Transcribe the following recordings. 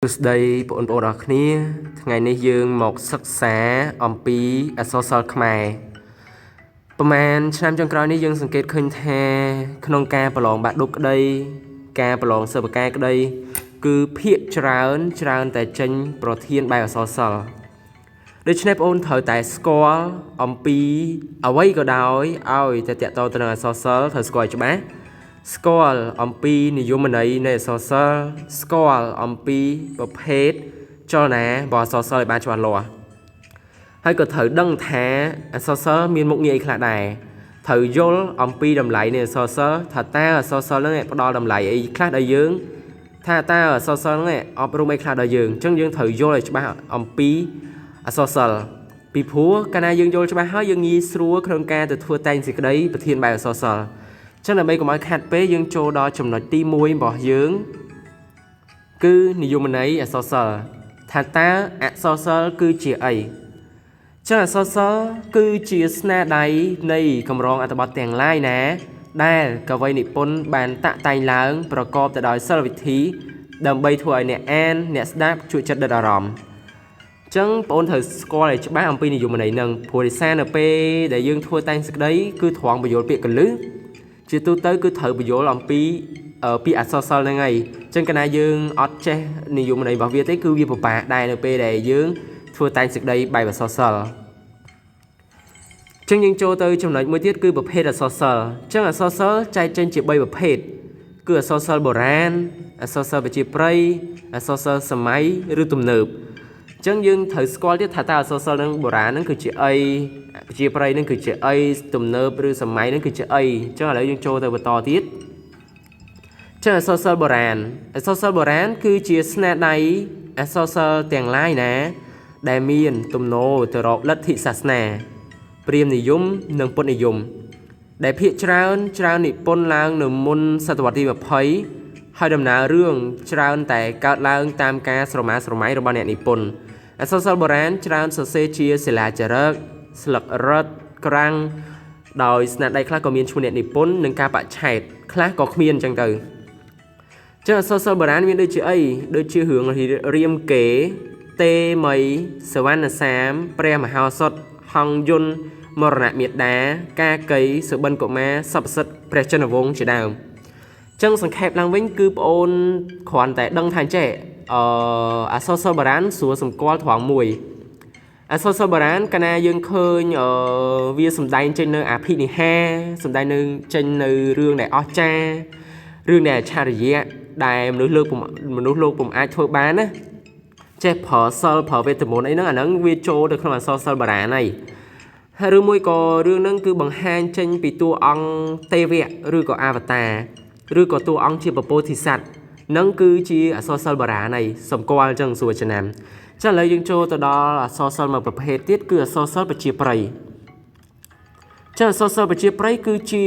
សួស្តីបងប្អូនអរគ្នាថ្ងៃនេះយើងមកសិក្សាអំពីអក្សរសិល្ប៍ខ្មែរប្រហែលឆ្នាំចុងក្រោយនេះយើងសង្កេតឃើញថាក្នុងការប្រឡងបាក់ឌុបក្តីការប្រឡងសិប្បការក្តីគឺភាគច្រើនច្រើនតែចេញប្រធានបែបអក្សរសិល្ប៍ដូច្នេះបងប្អូនត្រូវតែស្គាល់អំពីអ្វីក៏ដោយឲ្យតែតាក់ទងទៅនឹងអក្សរសិល្ប៍ត្រូវស្គាល់ឲ្យច្បាស់ស្គាល់អំពីនិយមន័យនៃអក្សរសិល្ប៍ស្គាល់អំពីប្រភេទចលនារបស់អក្សរសិល្ប៍ឲ្យបានច្បាស់លាស់ហើយក៏ត្រូវដឹងថាអក្សរសិល្ប៍មានមុខងារអីខ្លះដែរត្រូវយល់អំពីតម្លៃនៃអក្សរសិល្ប៍ថាតើអក្សរសិល្ប៍ហ្នឹងផ្ដល់តម្លៃអីខ្លះដល់យើងថាតើអក្សរសិល្ប៍ហ្នឹងអប់រំអីខ្លះដល់យើងអញ្ចឹងយើងត្រូវយល់ឲ្យច្បាស់អំពីអក្សរសិល្ប៍ពីព្រោះកាលណាយើងយល់ច្បាស់ហើយយើងងាយស្រួលក្នុងការទៅធ្វើតែងសេចក្តីប្រធានបែបអក្សរសិល្ប៍ចឹងដើម្បីកុំឲ្យខាត់ពេកយើងចូលដល់ចំណុចទី1របស់យើងគឺនិយមន័យអក្សរសិល្ប៍ថាតើអក្សរសិល្ប៍គឺជាអីចឹងអក្សរសិល្ប៍គឺជាស្នាដៃនៃកម្រងអត្ថបទទាំងឡាយណាដែលកវីនិពន្ធបានតាក់តែងឡើងប្រកបទៅដោយសិល្បវិធីដើម្បីធ្វើឲ្យអ្នកអានអ្នកស្ដាប់ជក់ចិត្តដិតអារម្មណ៍ចឹងបងប្អូនត្រូវស្គាល់ឲ្យច្បាស់អំពីនិយមន័យហ្នឹងព្រោះដោយសារនៅពេលដែលយើងធ្វើតែងសេចក្តីគឺត្រង់បញ្យល់ពាក្យកលឹះជាទូទៅគឺត្រូវបញ្យល់អំពីពាក្យអក្សរសិល្ប៍ហ្នឹងហើយអញ្ចឹងកាលណាយើងអត់ចេះនិយមន័យរបស់វាទេគឺវាពិបាកដែរនៅពេលដែលយើងធ្វើតែងសេចក្តីបែបអក្សរសិល្ប៍អញ្ចឹងយើងចូលទៅចំណុចមួយទៀតគឺប្រភេទអក្សរសិល្ប៍អញ្ចឹងអក្សរសិល្ប៍ចែកចេញជា3ប្រភេទគឺអក្សរសិល្ប៍បុរាណអក្សរសិល្ប៍ប្រជាប្រិយអក្សរសិល្ប៍សម័យឬទំនើបអញ្ចឹងយើងត្រូវស្គាល់ទៀតថាតើអក្សរសិល្ប៍នឹងបុរាណនឹងគឺជាអីប្រជាប្រិយនឹងគឺជាអីទំនើបឬសម័យនឹងគឺជាអីអញ្ចឹងឥឡូវយើងចូលទៅបន្តទៀតចឹងអក្សរសិល្ប៍បុរាណអក្សរសិល្ប៍បុរាណគឺជាស្នាដៃអក្សរសិល្ប៍ទាំងឡាយណាដែលមានទំនោរទៅរកលទ្ធិសាសនាព្រាហ្មណ៍និយមនិងពុទ្ធនិយមដែលភាគច្រើនច្រើននិពន្ធឡើងនៅមុនសតវត្សទី20ហើយដំណើររឿងច្រើនតែកើតឡើងតាមការស្រមើស្រមៃរបស់អ្នកនិពន្ធអក្សរសិល្ប៍បុរាណច្រើនសរសេរជាសិលាចារឹកស្លឹករឹតក្រាំងដោយស្នាដៃខ្លះក៏មានឈ្មោះអ្នកនិពន្ធនិងការបច្ឆេទខ្លះក៏គ្មានអញ្ចឹងទៅចឹងអក្សរសិល្ប៍បុរាណមានដូចជាអីដូចជារឿងរាមកេរ្តិ៍ទេមីសវណ្ណសាមព្រះមហោសថហង្សយន្តមរណមេដាកាកីសុបិនកុមារសពសិទ្ធព្រះចិនវង្សជាដើមចឹងសង្ខេបឡើងវិញគឺប្អូនគ្រាន់តែដឹងថាចេះអក្សរសិល្ប៍បុរាណស្រួលសម្គាល់ត្រង់មួយអក្សរសិល្ប៍បុរាណកាលណាយើងឃើញវាសម្ដែងចេញនៅអភិនិហាសម្ដែងនៅចេញនៅរឿងដែលអស្ចារ្យរឿងដែលអច្ឆរិយៈដែលមនុស្សលោកពុំអាចធ្វើបានណាចេះប្រើសិលប្រើវេទមន្តអីហ្នឹងអាហ្នឹងវាចូលទៅក្នុងអក្សរសិល្ប៍បុរាណហើយហើយឬមួយក៏រឿងហ្នឹងគឺបង្ហាញចេញពីតួអង្គទេវៈឬក៏អវតារឬក៏តួអង្គជាពពោធិសត្វហ្នឹងគឺជាអក្សរសិល្ប៍បុរាណហើយសម្គាល់អញ្ចឹងសួរចំណាំចាឥឡូវយើងចូលទៅដល់អក្សរសិល្ប៍មួយប្រភេទទៀតគឺអក្សរសិល្ប៍ប្រជាប្រិយចាអក្សរសិល្ប៍ប្រជាប្រិយគឺជា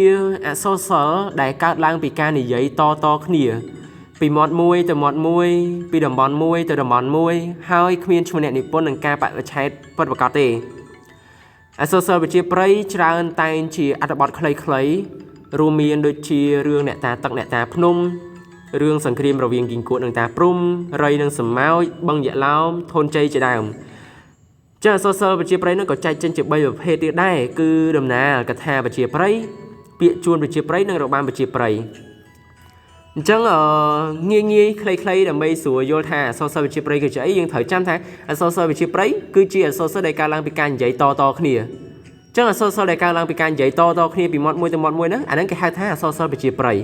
អក្សរសិល្ប៍ដែលកើតឡើងពីការនិយាយតៗគ្នាពីមាត់មួយទៅមាត់មួយពីតំបន់មួយទៅតំបន់មួយហើយគ្មានឈ្មោះអ្នកនិពន្ធនឹងការបរិច្ឆេទពិតប្រាកដទេអក្សរសិល្ប៍ប្រជាប្រិយច្រើនតែងជាអត្ថបទខ្លីៗរួមមានដូចជារឿងអ្នកតាទឹកអ្នកតាភ្នំរឿងសង្គ្រាមរវាងគីង្គក់និងតាព្រំរៃនិងសម្ោចបឹងយៈឡោមធនជ័យជាដើមចាអក្សរសិល្ប៍ប្រជាប្រិយនោះក៏ចែកចេញជា3ប្រភេទទៀតដែរគឺដំណាលកថាប្រជាប្រិយពាក្យជួនប្រជាប្រិយនិងរបាំប្រជាប្រិយអញ្ចឹងងាយងាយខ្លីៗដើម្បីស្រួលយល់ថាអក្សរសិល្ប៍ប្រជាប្រិយគឺជាអីយើងត្រូវចាំថាអក្សរសិល្ប៍ប្រជាប្រិយគឺជាអក្សរសិល្ប៍ដែលកើតឡើងពីការនិយាយតៗគ្នាអញ្ចឹងអក្សរសិល្ប៍ដែលកើតឡើងពីការនិយាយតៗគ្នាពីមាត់មួយទៅមាត់មួយហ្នឹងអាហ្នឹងគេហៅថាអក្សរសិល្ប៍ប្រជាប្រិយ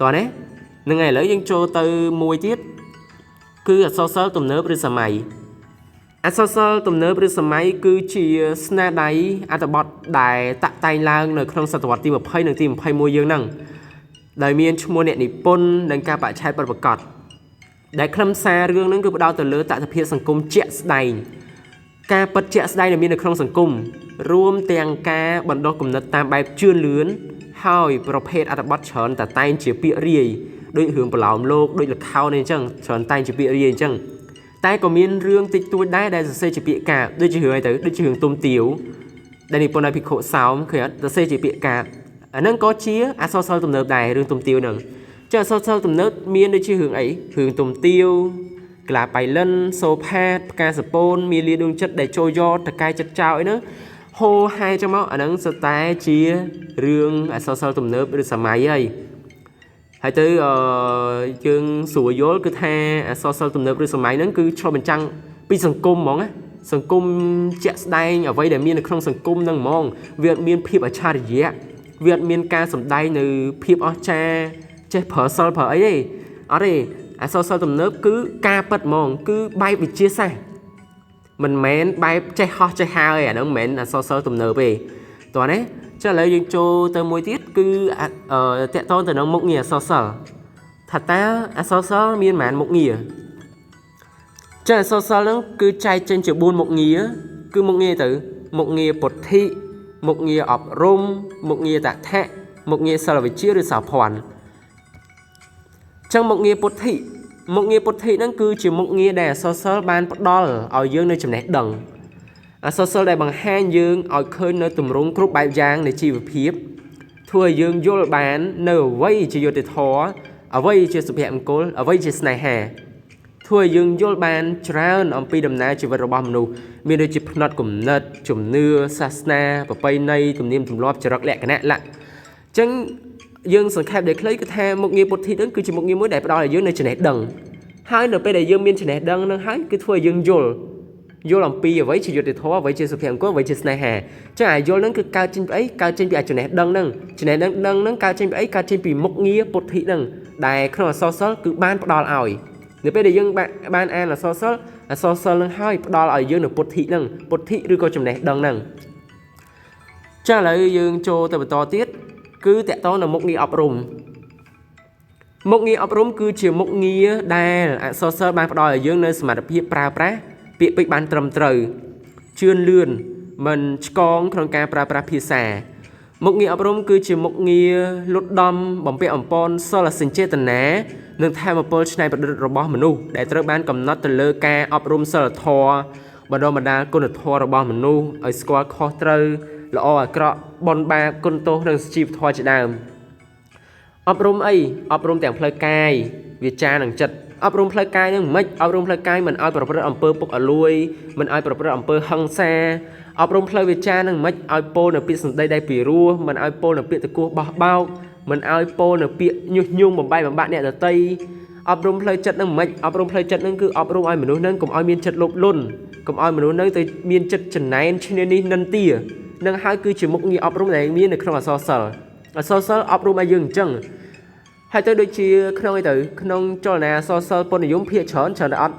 តោះណាហ្នឹងហើយឥឡូវយើងចូលទៅមួយទៀតគឺអក្សរសិល្ប៍ទំនើបឬសម័យអក្សរសិល្ប៍ទំនើបឬសម័យគឺជាស្នាដៃអត្ថបទដែលតាក់តែងឡើងនៅក្នុងសតវត្សទី20និងទី21យើងហ្នឹងដោយមានឈ្មោះអ្នកនិពន្ធនិងការបរិច្ឆេទពិតប្រាកដដែលខ្លឹមសាររឿងហ្នឹងគឺផ្ដោតទៅលើតថភាពសង្គមជាក់ស្ដែងការពិតជាក់ស្ដែងដែលមាននៅក្នុងសង្គមរួមទាំងការបណ្ដុះគំនិតតាមបែបជឿនលឿនហើយប្រភេទអត្ថបទច្រើនតែតែងជាពាក្យរាយដូចរឿងប្រឡោមលោកដូចល្ខោនអីចឹងច្រើនតែងជាពាក្យរាយអញ្ចឹងតែក៏មានរឿងតិចតួចដែរដែលសរសេរជាពាក្យកាព្យដូចជារឿងអីទៅដូចជារឿងទុំទាវដែលនិពន្ធដោយភិក្ខុសោមឃើញអត់សរសេរជាពាក្យកាព្យអាហ្នឹងក៏ជាអក្សរសិល្ប៍ទំនើបដែររឿងទុំទាវហ្នឹងចឹងអក្សរសិល្ប៍ទំនើបមានដូចជារឿងអីរឿងទុំទាវ ក្លាបៃលិនសូផាតផ្កាសពូនមាលាដួងចិត្តដែលចូលយកតកែចិត្តចោលអីហ្នឹងហូហែចឹងមកអាហ្នឹងសុទ្ធតែជារឿងអក្សរសិល្ប៍ទំនើបឬសម័យហើយហើយទៅអឺយើងស្រួលយល់គឺថាអក្សរសិល្ប៍ទំនើបឬសម័យហ្នឹងគឺឆ្លុះបញ្ចាំងពីសង្គមហ្មងណាសង្គមជាក់ស្ដែងអ្វីដែលមាននៅក្នុងសង្គមហ្នឹងហ្មងវាអត់មានភាពអច្ឆរិយៈវាអត់មានការសម្ដែងនៅភាពអស្ចារ្យចេះប្រើសិលប្រើអីទេអត់ទេអក្សរសិល្ប៍ទំនើបគឺការពិតហ្មងគឺបែបវិទ្យាសាស្ត្រមិនមែនបែបចេះហោះចេះហើយអាហ្នឹងមិនមែនអក្សរសិល្ប៍ទំនើបទេតោះណាចុះឥឡូវយើងចូលទៅមួយទៀតគឺតកតងទៅនឹងមុខងារអក្សរសិល្ប៍ថាតើអក្សរសិល្ប៍មានប៉ុន្មានមុខងារចាអក្សរសិល្ប៍ហ្នឹងគឺចែកចេញជា4មុខងារគឺមុខងារទៅមុខងារពុទ្ធិមុខងារអប់រំមុខងារតថៈមុខងារសិល្បវិជ្ជាឬសោភ័ណ្ឌចឹងមុខងារពុទ្ធិមុខងារពុទ្ធិហ្នឹងគឺជាមុខងារដែលអក្សរសិល្ប៍បានផ្ដល់ឲ្យយើងនៅចំណេះដឹងអក្សរសិល្ប៍ដែលបង្ហាញយើងឲ្យឃើញនៅទម្រង់គ្រប់បែបយ៉ាងនៃជីវភាពធ្វើឲ្យយើងយល់បាននៅអ្វីជាយុត្តិធម៌អ្វីជាសុភមង្គលអ្វីជាស្នេហាធ្វើឲ្យយើងយល់បានច្រើនអំពីដំណើរជីវិតរបស់មនុស្សមានដូចជាផ្នត់គំនិតជំនឿសាសនាប្រពៃណីទំនៀមទម្លាប់ចរិតលក្ខណៈលក្ខអញ្ចឹងយើងសង្ខេបដោយខ្លីគឺថាមុខងារពុទ្ធិហ្នឹងគឺជាមុខងារមួយដែលផ្ដល់ឲ្យយើងនៅចំណេះដឹងហើយនៅពេលដែលយើងមានចំណេះដឹងហ្នឹងហើយគឺធ្វើឲ្យយើងយល់អំពីអ្វីជាយុត្តិធម៌អ្វីជាសុភមង្គលអ្វីជាស្នេហាអញ្ចឹងអាយល់ហ្នឹងគឺកើតចេញពីអីកើតចេញពីអាចំណេះដឹងហ្នឹងចំណេះដឹងហ្នឹងកើតចេញពីអីកើតចេញពីមុខងារពុទ្ធិហ្នឹងដែលក្នុងអក្សរសិល្ប៍គឺបានផ្ដល់ឲ្យនៅពេលដែលយើងបានអានអក្សរសិល្ប៍អក្សរសិល្ប៍នឹងហើយផ្ដល់ឲ្យយើងនៅពុទ្ធិហ្នឹងពុទ្ធិឬក៏ចំណេះដឹងហ្នឹងចាឥឡូវយើងចូលទៅបន្តទៀតគឺតកតងនៅមុខងារអប់រំមុខងារអប់រំគឺជាមុខងារដែលអក្សរសិល្ប៍បានផ្ដល់ឲ្យយើងនៅសមត្ថភាពប្រើប្រាស់ពាក្យពេចន៍បានត្រឹមត្រូវជឿនលឿនមិនឆ្កងក្នុងការប្រើប្រាស់ភាសាមុខងារអប់រំគឺជាមុខងារលុតដំបំពាក់បំប៉នសិលសញ្ចេតនានិងធម៌ពលច្នៃប្រឌិតរបស់មនុស្សដែលត្រូវបានកំណត់ទៅលើការអប់រំសិលធម៌បណ្ដុះបណ្ដាលគុណធម៌របស់មនុស្សឲ្យស្គាល់ខុសត្រូវល្អអាក្រក់បុណ្យបាបគុណទោសនិងសុជីវធម៌ជាដើមអប់រំអីអប់រំទាំងផ្លូវកាយវាចានិងចិត្តអប់រំផ្លូវកាយនឹងមិនអប់រំផ្លូវកាយមិនឲ្យប្រព្រឹត្តអំពើពុករលួយមិនឲ្យប្រព្រឹត្តអំពើហិង្សាអប់រំផ្លូវវាចានឹងមិនឲ្យពោលនៅពាក្យសម្ដីដែលពីរោះមិនឲ្យពោលនៅពាក្យតគោះបោះបោកមិនឲ្យពោលនៅពាក្យញុះញង់បំបែកបំបាក់អ្នកដទៃអប់រំផ្លូវចិត្តនឹងមិនអប់រំផ្លូវចិត្តនឹងគឺអប់រំឲ្យមនុស្សនឹងកុំឲ្យមានចិត្តលោភលន់កុំឲ្យមនុស្សនឹងទៅមានចិត្តចំណែនឈ្នានីសនិន្ទានឹងហើយគឺជាមុខងារអប់រំដែលមាននៅក្នុងអក្សរសិល្ប៍អក្សរសិល្ប៍អប់រំឲ្យយើងអញ្ចឹងហើយទៅដូចជាក្នុងអីទៅក្នុងចលនាអក្សរសិល្ប៍ពុទ្ធនិយមភាគច្រើនច្រើនតែអត់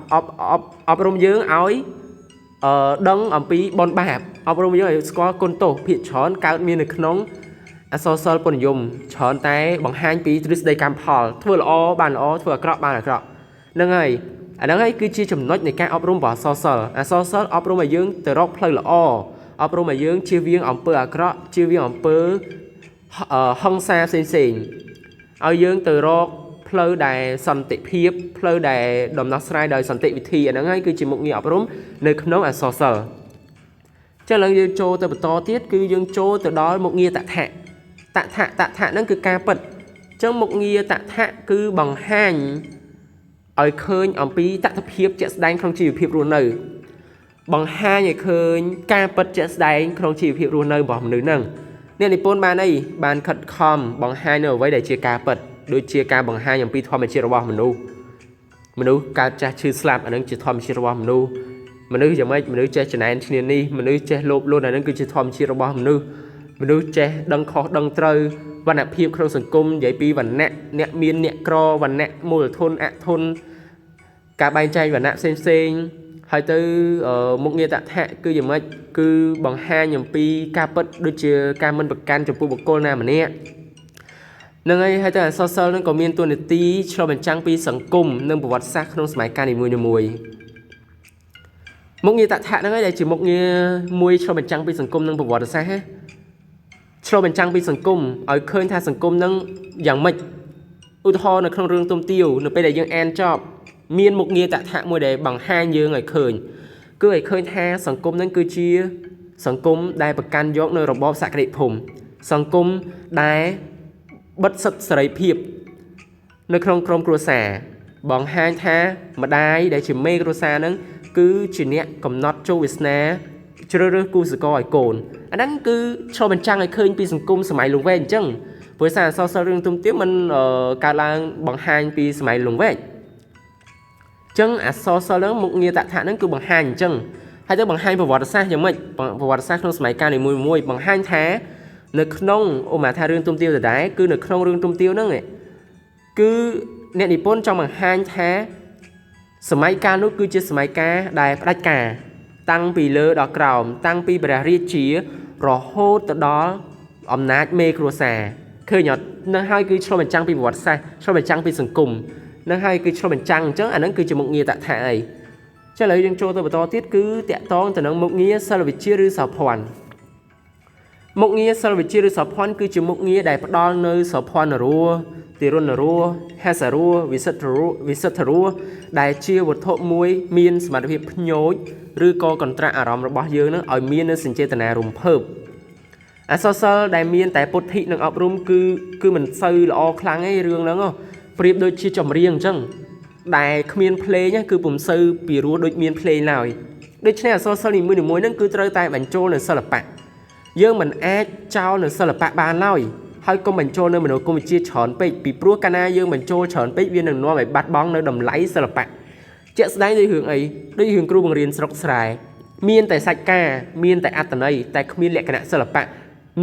អប់រំយើងឲ្យដឹងអំពីបុណ្យបាបអប់រំយើងឲ្យស្គាល់គុណទោសភាគច្រើនកើតមាននៅក្នុងអក្សរសិល្ប៍ពុទ្ធនិយមច្រើនតែបង្ហាញពីទ្រឹស្ដីកម្មផលធ្វើល្អបានល្អធ្វើអាក្រក់បានអាក្រក់ហ្នឹងហើយអាហ្នឹងហើយគឺជាចំណុចនៃការអប់រំរបស់អក្សរសិល្ប៍អក្សរសិល្ប៍អប់រំឲ្យយើងទៅរកផ្លូវល្អអប់រំឲ្យយើងជៀសវាងអំពើអាក្រក់ជៀសវាងអំពើហិង្សាផ្សេងៗឲ្យយើងទៅរកផ្លូវដែលសន្តិភាពផ្លូវដែលដំណោះស្រាយដោយសន្តិវិធីអាហ្នឹងហើយគឺជាមុខងារអប់រំនៅក្នុងអក្សរសិល្ប៍ចឹងឡើងយើងចូលទៅបន្តទៀតគឺយើងចូលទៅដល់មុខងារតថៈតថៈតថៈហ្នឹងគឺការពិតចឹងមុខងារតថៈគឺបង្ហាញឲ្យឃើញអំពីតថភាពជាក់ស្ដែងក្នុងជីវភាពរស់នៅបង្ហាញឲ្យឃើញការពិតជាក់ស្ដែងក្នុងជីវភាពរស់នៅរបស់មនុស្សហ្នឹងអ្នកនិពន្ធបានអីបានខិតខំបង្ហាញនៅអ្វីដែលជាការពិតដូចជាការបង្ហាញអំពីធម្មជាតិរបស់មនុស្សមនុស្សកើតចាស់ឈឺស្លាប់អានឹងជាធម្មជាតិរបស់មនុស្សមនុស្សយ៉ាងម៉េចមនុស្សចេះចំណែនឈ្នានីសមនុស្សចេះលោភលន់អានឹងគឺជាធម្មជាតិរបស់មនុស្សមនុស្សចេះដឹងខុសដឹងត្រូវវណ្ណភាពក្នុងសង្គមនិយាយពីវណ្ណៈអ្នកមានអ្នកក្រវណ្ណៈមូលធនអធនការបែងចែកវណ្ណៈផ្សេងផ្សេងហើយទៅមុខងារតថៈគឺយ៉ាងម៉េចគឺបង្ហាញអំពីការពិតដូចជាការមិនប្រកាន់ចំពោះបុគ្គលណាម្នាក់នឹងហើយហើយទៅអក្សរសិល្ប៍នឹងក៏មានតួនាទីឆ្លុះបញ្ចាំងពីសង្គមនិងប្រវត្តិសាស្ត្រក្នុងសម័យកាលនីមួយៗមុខងារតថៈហ្នឹងហើយដែលជាមុខងារមួយឆ្លុះបញ្ចាំងពីសង្គមនិងប្រវត្តិសាស្ត្រឆ្លុះបញ្ចាំងពីសង្គមឲ្យឃើញថាសង្គមហ្នឹងយ៉ាងម៉េចឧទាហរណ៍នៅក្នុងរឿងទុំទាវនៅពេលដែលយើងអានចប់មានមុខងារតថៈមួយដែលបង្ហាញយើងឲ្យឃើញគឺឲ្យឃើញថាសង្គមហ្នឹងគឺជាសង្គមដែលប្រកាន់យកនៅរបបសក្តិភូមិសង្គមដែលបិទសិទ្ធិសេរីភាពនៅក្នុងក្រុមគ្រួសារ បង្ហាញថាម្ដាយដែលជាមេគ្រួសារហ្នឹងគឺជាអ្នកកំណត់ជោគវាសនាជ្រើសរើសគូស្រករឲ្យកូនអាហ្នឹងគឺឆ្លុះបញ្ចាំងឲ្យឃើញពីសង្គមសម័យលង្វែកអញ្ចឹងព្រោះសារអក្សរសិល្ប៍រឿងទុំទាវมันកើតឡើងបង្ហាញពីសម័យលង្វែកចឹងអក្សរសិល្ប៍ហ្នឹងមុខងារតថៈហ្នឹងគឺបង្ហាញអញ្ចឹងហើយទៅបង្ហាញប្រវត្តិសាស្ត្រយ៉ាងម៉េចប្រវត្តិសាស្ត្រក្នុងសម័យកាលនីមួយៗបង្ហាញថានៅក្នុងឧបមាថារឿងទុំទាវដដែលគឺនៅក្នុងរឿងទុំទាវហ្នឹងគឺអ្នកនិពន្ធចង់បង្ហាញថាសម័យកាលនោះគឺជាសម័យកាលដែលផ្ដាច់ការតាំងពីលើដល់ក្រោមតាំងពីព្រះរាជារហូតទៅដល់អំណាចមេគ្រួសារឃើញអត់នឹងហើយគឺឆ្លុះបញ្ចាំងពីប្រវត្តិសាស្ត្រឆ្លុះបញ្ចាំងពីសង្គមនឹងហើយគឺឆ្លុះបញ្ចាំងអញ្ចឹងអាហ្នឹងគឺជាមុខងារតថៈអីចឹងឥឡូវយើងចូលទៅបន្តទៀតគឺតាក់តងទៅនឹងមុខងារសិលវិជ្ជាឬសោភ័ណ្ឌមុខងារសិលវិជ្ជាឬសោភ័ណ្ឌគឺជាមុខងារដែលផ្ដល់នៅសោភ័ណ្ឌរសទារុណរសហសរសវិសិទ្ធរសវិសិទ្ធរសដែលជាវត្ថុមួយមានសមត្ថភាពភ្ញោចឬក៏កន្ត្រាក់អារម្មណ៍របស់យើងនឹងឲ្យមាននូវសញ្ចេតនារំភើបអក្សរសិល្ប៍ដែលមានតែពុទ្ធិនិងអប់រំគឺមិនសូវល្អខ្លាំងទេរឿងហ្នឹងប្រៀបដូចជាចម្រៀងអញ្ចឹងដែលគ្មានភ្លេងគឺពុំសូវពីរោះដូចមានភ្លេងឡើយដូច្នេះអក្សរសិល្ប៍នីមួយៗហ្នឹងគឺត្រូវតែបញ្ចូលនៅសិល្បៈយើងមិនអាចចោលនៅសិល្បៈបានឡើយហើយកុំបញ្ចូលនៅមនោគមវិជ្ជាច្រើនពេកពីព្រោះកាលណាយើងបញ្ចូលច្រើនពេកវានឹងនាំឲ្យបាត់បង់នៅតម្លៃសិល្បៈជាក់ស្ដែងដូចរឿងអីដូចរឿងគ្រូបង្រៀនស្រុកស្រែមានតែសាច់ការមានតែអត្ថន័យតែគ្មានលក្ខណៈសិល្បៈ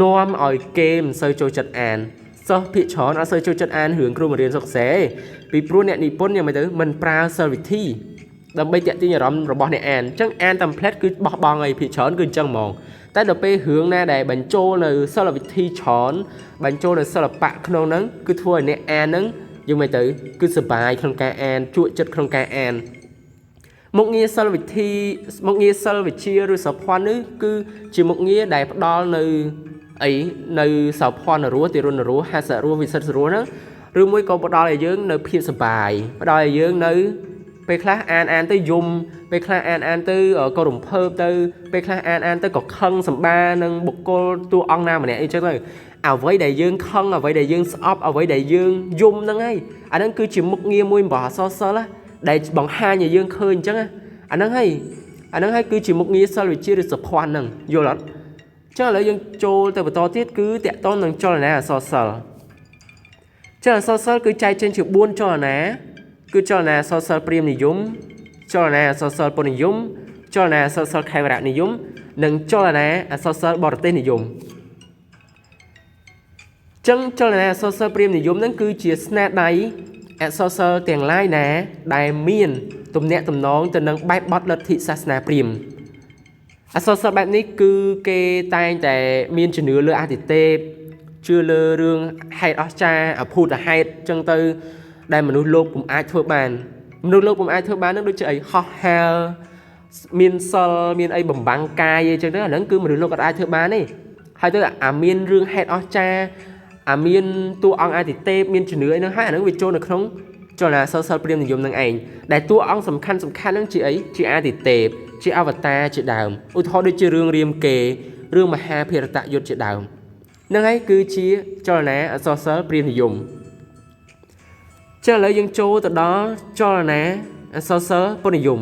នាំឲ្យគេមិនសូវចូលចិត្តអានសិស្សភាគច្រើនអត់សូវចូលចិត្តអានរឿងគ្រូបង្រៀនស្រុកស្រែពីព្រោះអ្នកនិពន្ធយ៉ាងម៉េចទៅមិនប្រើសិលវិធីដើម្បីទាក់ទាញអារម្មណ៍របស់អ្នកអានអញ្ចឹងអានតាមផ្លែតគឺបោះបង់អីភាគច្រើនគឺអញ្ចឹងហ្មងតែដល់ពេលរឿងណាដែលបញ្ចូលនៅសិលវិធីច្រើនបញ្ចូលនៅសិល្បៈក្នុងហ្នឹងគឺធ្វើឲ្យអ្នកអានហ្នឹងយ៉ាងម៉េចទៅគឺសប្បាយក្នុងការអានជក់ចិត្តក្នុងការអានមុខងារសិលវិធីមុខងារសិលវិជ្ជាឬសោភ័ណ្ឌនេះគឺជាមុខងារដែលផ្ដល់នៅអីនៅសោភ័ណ្ឌរសទារុណរសហសរសវិសិទ្ធរសហ្នឹងឬមួយក៏ផ្ដល់ឲ្យយើងនៅភាពសប្បាយផ្ដល់ឲ្យយើងនៅពេលខ្លះអានទៅយំពេលខ្លះអានទៅក៏រំភើបទៅពេលខ្លះអានទៅក៏ខឹងសម្បានឹងបុគ្គលតួអង្គណាម្នាក់អីចឹងទៅអ្វីដែលយើងខឹងអ្វីដែលយើងស្អប់អ្វីដែលយើងយំហ្នឹងហើយអាហ្នឹងគឺជាមុខងារមួយរបស់អក្សរសិល្ប៍ដែលបង្ហាញឲ្យយើងឃើញអញ្ចឹងអាហ្នឹងហើយគឺជាមុខងារសិលវិជ្ជាឬសោភ័ណ្ឌហ្នឹងយល់អត់ចឹងឥឡូវយើងចូលទៅបន្តទៀតគឺតាក់ទងនឹងចលនាអក្សរសិល្ប៍ចលនាអក្សរសិល្ប៍គឺចែកចេញជា4ចលនាគឺចលនាអក្សរសិល្ប៍ព្រាហ្មណ៍និយមចលនាអក្សរសិល្ប៍ពុទ្ធនិយមចលនាអក្សរសិល្ប៍ខេមរៈនិយមនិងចលនាអក្សរសិល្ប៍បរទេសនិយមចឹងចលនាអក្សរសិល្ប៍ព្រាហ្មណ៍និយមហ្នឹងគឺជាស្នាដៃអក្សរសិល្ប៍ទាំងឡាយណាដែលមានទំនាក់ទំនងទៅនឹងបែបបទលទ្ធិសាសនាព្រាហ្មណ៍អក្សរសិល្ប៍បែបនេះគឺគេតែងតែមានជំនឿលើអាទិទេពជឿលើរឿងហេតុអស្ចារ្យអភូតហេតុចឹងទៅដែលមនុស្សលោកពុំអាចធ្វើបានមនុស្សលោកពុំអាចធ្វើបាននឹងដូចជាអីហោះហើរមានសិលមានអីបំបាំងកាយអីចឹងទៅអាហ្នឹងគឺមនុស្សលោកអត់អាចធ្វើបានទេហើយទៅអាមានរឿងហេតុអស្ចារ្យអាមានតួអង្គអាទិទេពមានជំនឿអីហ្នឹងហើយអាហ្នឹងវាចូលនៅក្នុងចលនាអក្សរសិល្ប៍ព្រាហ្មណ៍និយមនឹងឯងដែលតួអង្គសំខាន់ហ្នឹងជាអីជាអាទិទេពជាអវតារជាដើមឧទាហរណ៍ដូចជារឿងរាមកេរ្តិ៍រឿងមហាភារតយុទ្ធជាដើមហ្នឹងហើយគឺជាចលនាអក្សរសិល្ប៍ព្រាហ្មណ៍និយមចឹងឥឡូវយើងចូលទៅដល់ចលនាអក្សរសិល្ប៍ពុទ្ធនិយម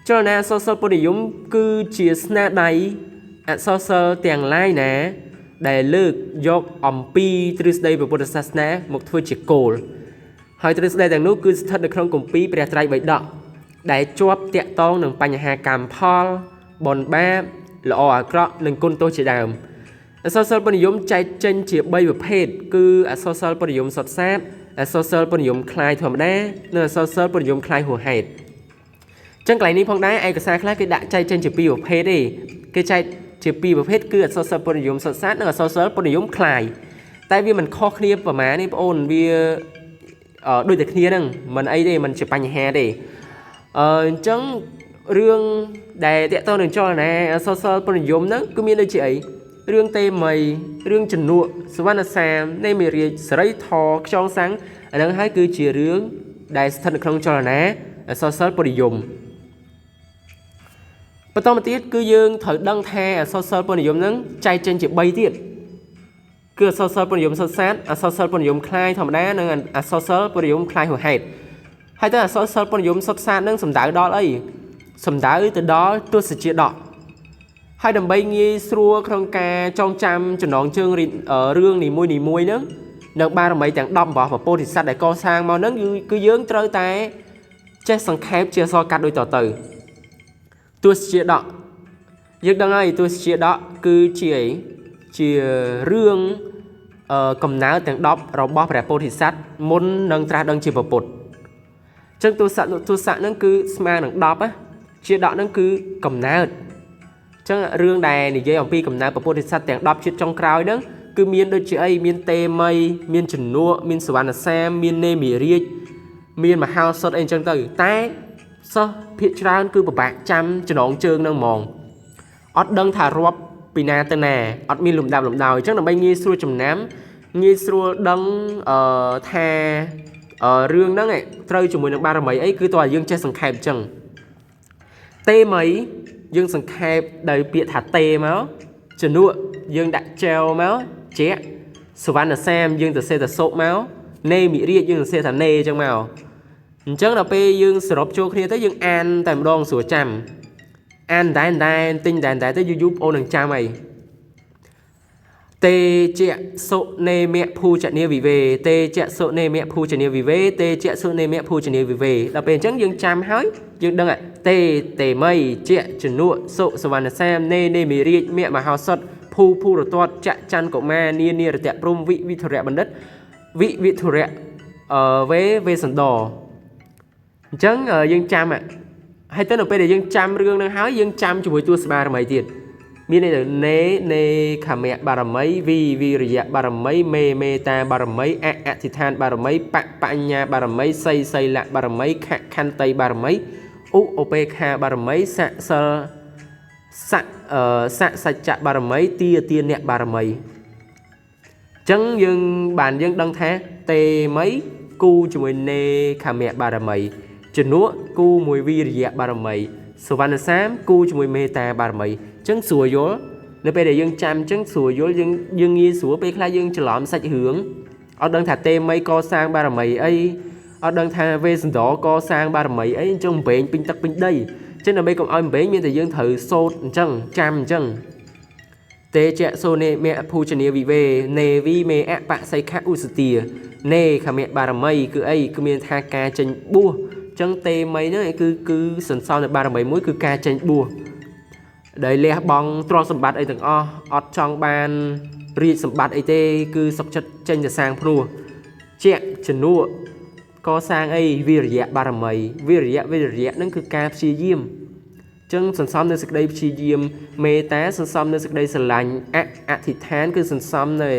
ចលនាអក្សរសិល្ប៍ពុទ្ធនិយមគឺជាស្នាដៃអក្សរសិល្ប៍ទាំងឡាយណាដែលលើកយកអំពីទ្រឹស្ដីព្រះពុទ្ធសាសនាមកធ្វើជាគោលហើយទ្រឹស្ដីទាំងនោះគឺស្ថិតនៅក្នុងគម្ពីរព្រះត្រៃបិដកដែលជាប់តាក់ទងនឹងបញ្ហាកម្មផលបុណ្យបាបល្អអាក្រក់និងគុណទោសជាដើមអក្សរសិល្ប៍ពុទ្ធនិយមចែកចេញជា3ប្រភេទគឺអក្សរសិល្ប៍ពុទ្ធនិយមសុទ្ធសាធអក្សរសិល្ប៍ពុទ្ធនិយមคล้ายធម្មតានិងអក្សរសិល្ប៍ពុទ្ធនិយមคล้ายហួសហេតុចឹងកន្លែងនេះផងដែរឯកសារខ្លះគេដាក់ចែកចេញជា2ប្រភេទទេគេចែកជា2ប្រភេទគឺអក្សរសិល្ប៍ពុទ្ធនិយមសុទ្ធសាធនិងអក្សរសិល្ប៍ពុទ្ធនិយមคล้ายតែវាមិនខុសគ្នាប្រហែលទេបងអូនវាដូចតែគ្នាហ្នឹងមិនអីទេមិនជាបញ្ហាទេអញ្ចឹងរឿងដែលតាក់ទងនឹងចលនាអក្សរសិល្ប៍ពុទ្ធនិយមហ្នឹងគឺមានដូចជាអីរឿងទេមីរឿងជំនួកសវណ្ណសាមនេមិរាជសរីធរខ្យងសាំងអាហ្នឹងហើយគឺជារឿងដែលស្ថិតនៅក្នុងចលនាអក្សរសិល្ប៍ពុទ្ធនិយមបន្តមកទៀតគឺយើងត្រូវដឹងថាអក្សរសិល្ប៍ពុទ្ធនិយមហ្នឹងចែកចេញជា3ទៀតគឺអក្សរសិល្ប៍ពុទ្ធនិយមសុទ្ធសាធអក្សរសិល្ប៍ពុទ្ធនិយមคล้ายធម្មតានិងអក្សរសិល្ប៍ពុទ្ធនិយមคล้ายហួសហេតុហ ហើយទៅអក្សរសិល្ប៍ពុទ្ធនិយមសុទ្ធសាធនឹងសំដៅដល់អីសំដៅទៅដល់ទស្សជាដកហើយដើម្បីងាយស្រួលក្នុងការចងចាំចំណងជើងរឿងនីមួយៗហ្នឹងនិងបារមីទាំង10របស់ព្រះពោធិសត្វដែលកសាងមកហ្នឹងគឺយើងត្រូវតែចេះសង្ខេបជាអក្សរកាត់ដូចតទៅទស្សជាដកយើងដឹងហើយទស្សជាដកគឺជាអីជារឿងកំណើតទាំង10របស់ព្រះពោធិសត្វមុននឹងត្រាស់ដឹងជាព្រះពុទ្ធចឹងទស្សៈទស្សៈហ្នឹងគឺស្មើនឹង10ណាជាដកហ្នឹងគឺកំណើតចឹងរឿងដែលនិយាយអំពីកំណើតព្រះពោធិសត្វទាំង10ជាតិចុងក្រោយហ្នឹងគឺមានដូចជាអីមានតេមីមានជំនួកមានសវណ្ណសាមមាននេមិរាជមានមហោសុតអីចឹងទៅតែសិស្សភាគច្រើនគឺពិបាកចាំចំណងជើងហ្នឹងហ្មងអត់ដឹងថារាប់ពីណាទៅណាអត់មានលំដាប់លំដោយអញ្ចឹងដើម្បីងាយស្រួលចំណាំងាយស្រួលដឹងថារឿងហ្នឹងត្រូវជាមួយនឹងបារមីអីគឺតើយើងចេះសង្ខេបអញ្ចឹងតេមីយើងសង្ខេបដោយពាក្យថាតេមកជំនួកយើងដាក់ចែវមកជាសវណ្ណសាមយើងទៅសេតាសុមកនេមិរាជយើងទៅសេថានេអញ្ចឹងមកអញ្ចឹងដល់ពេលយើងសរុបចូលគ្នាទៅយើងអានតែម្ដងស្រួលចាំអានតែតែទិញតែតែទៅយូរយូរបងអូននឹងចាំអីតេជាសុនេមៈភូចនាវិវេតេជាសុនេមៈភូចនាវិវេតេជាសុនេមៈភូចនាវិវេដល់ពេលអញ្ចឹងយើងចាំហើយយើងដឹងតេតេមីជាជំនួសុសវណ្ណសាមនេនេមិរាជមៈមហោសុតភូភូរតតចច័ន្ទកុមារនានារតៈព្រំវិវិធរៈបណ្ឌិតវិវិធរៈវេវេសន្តរអញ្ចឹងយើងចាំហើយទៅនៅពេលដែលយើងចាំរឿងហ្នឹងហើយយើងចាំជាមួយទស្សបារមីទៀតមានន័យថានេនេខមៈបារមីវីវីរិយៈបារមីមេមេតាបារមីអអធិដ្ឋានបារមីបបញ្ញាបារមីសីសីលៈបារមីខខន្តីបារមីឧឧបេខាបារមីសសិលសសសច្ចៈបារមីទាទានៈបារមីអញ្ចឹងយើងបានយើងដឹងថាតេមីគូជាមួយនេខមៈបារមីជំនួគូមួយវីរិយៈបារមីសវណ្ណសាមគូជាមួយមេត្តាបារមីអញ្ចឹងស្រួលយល់នៅពេលដែលយើងចាំអញ្ចឹងស្រួលយល់យើងងាយស្រួលពេលខ្លះយើងច្រឡំសាច់រឿងអត់ដឹងថាតេមីកសាងបារមីអីអត់ដឹងថាវេសន្តរកសាងបារមីអីអញ្ចឹងបំពេញពេញទឹកពេញដីអញ្ចឹងដើម្បីកុំឲ្យបំពេញមានតែយើងត្រូវសូត្រអញ្ចឹងចាំអញ្ចឹងតេជាសូនេមៈភូជនីវិវេនេវីមេអបសីខឧសទានេខមៈបារមីគឺអីគឺមានថាការចេញបួសអញ្ចឹងតេមីហ្នឹងគឺសន្សំនៅបារមីមួយគឺការចេញបួសដែលលះបង់ទ្រព្យសម្បត្តិអីទាំងអស់អត់ចង់បានរាជសម្បត្តិអីទេគឺសុខចិត្តចេញទៅសាងភ្នោះជាជំនួកសាងអីវិរិយៈបារមីវិរិយៈវិរិយៈហ្នឹងគឺការព្យាយាមចឹងសន្សំនៅសេចក្តីព្យាយាមមេត្តាសន្សំនៅសេចក្តីស្រឡាញ់អអធិដ្ឋានគឺសន្សំនៅ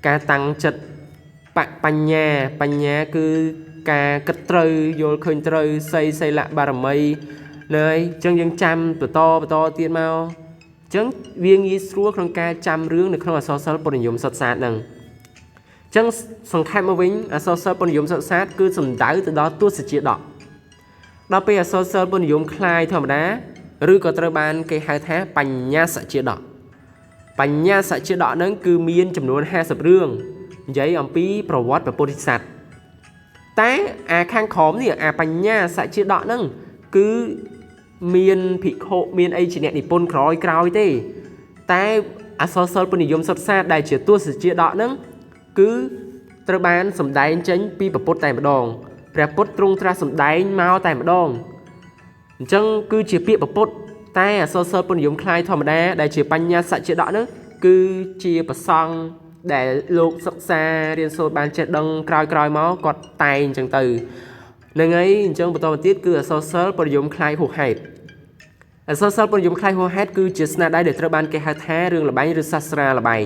ការតាំងចិត្តបបញ្ញាបញ្ញាគឺការគិតត្រូវយល់ឃើញត្រូវសីសីលៈបារមីនៅហើយអញ្ចឹងយើងចាំបន្តបន្តទៀតមកអញ្ចឹងវាងាយស្រួលក្នុងការចាំរឿងនៅក្នុងអក្សរសិល្ប៍ពុទ្ធនិយមសុទ្ធសាធហ្នឹងអញ្ចឹងសង្ខេបមកវិញអក្សរសិល្ប៍ពុទ្ធនិយមសុទ្ធសាធគឺសំដៅទៅដល់ទស្សជាដកដល់ពេលអក្សរសិល្ប៍ពុទ្ធនិយមคล้ายធម្មតាឬក៏ត្រូវបានគេហៅថាបញ្ញាសជាដកបញ្ញាសជាដកហ្នឹងគឺមានចំនួន50រឿងនិយាយអំពីប្រវត្តិព្រះពោធិសត្វតែអាខាងក្រោមនេះអាបញ្ញាសជាដកហ្នឹងគឺមានភិក្ខុមានអីជាអ្នកនិពន្ធក្រោយក្រោយទេតែអក្សរសិល្ប៍ពុទ្ធនិយមសុទ្ធសាធដែលជាទស្សជាដកហ្នឹងគឺត្រូវបានសម្ដែងចេញពីព្រះពុទ្ធតែម្ដងព្រះពុទ្ធទ្រង់ត្រាស់សម្ដែងមកតែម្ដងអញ្ចឹងគឺជាពាក្យព្រះពុទ្ធតែអក្សរសិល្ប៍ពុទ្ធនិយមคล้ายធម្មតាដែលជាបញ្ញាសជាដកហ្នឹងគឺជាប្រសង់ដែលលោកសិក្សារៀនសូត្របានចេះដឹងក្រោយៗមកគាត់តែងអញ្ចឹងទៅហ្នឹងហើយអញ្ចឹងបន្តមកទៀតគឺអក្សរសិល្ប៍ពុទ្ធនិយមคล้ายហួសហេតុអក្សរសិល្ប៍ពុទ្ធនិយមคล้ายហួសហេតុគឺជាស្នាដៃដែលត្រូវបានគេហៅថារឿងល្បែងឬសាស្ត្រាល្បែង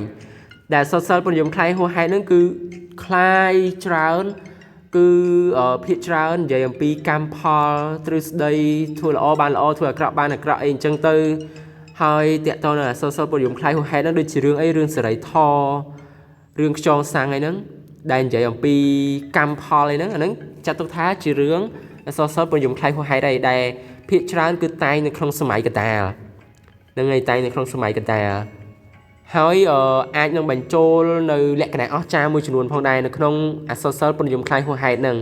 ដែលអក្សរសិល្ប៍ពុទ្ធនិយមคล้ายហួសហេតុហ្នឹងគឺคล้ายច្រើនគឺភាគច្រើននិយាយអំពីកម្មផលទ្រឹស្ដីធ្វើល្អបានល្អធ្វើអាក្រក់បានអាក្រក់អីអញ្ចឹងទៅហើយតាក់ទងនឹងអក្សរសិល្ប៍ពុទ្ធនិយមคล้ายហួសហេតុហ្នឹងដូចជារឿងអីរឿងសេរីធម៌រឿងខ្យងសាំងអីហ្នឹងដែលនិយាយអំពីកម្មផលអីហ្នឹងអាហ្នឹងចាត់ទុកថាជារឿងអក្សរសិល្ប៍ពុទ្ធនិយមคล้ายហួសហេតុអីដែលភាគច្រើនគឺតែងនៅក្នុងសម័យកណ្ដាលហ្នឹងហើយតែងនៅក្នុងសម័យកណ្ដាលហើយអាចនឹងបញ្ចូលនៅលក្ខណៈអស្ចារ្យមួយចំនួនផងដែរនៅក្នុងអក្សរសិល្ប៍ពុទ្ធនិយមคล้ายហួសហេតុហ្នឹង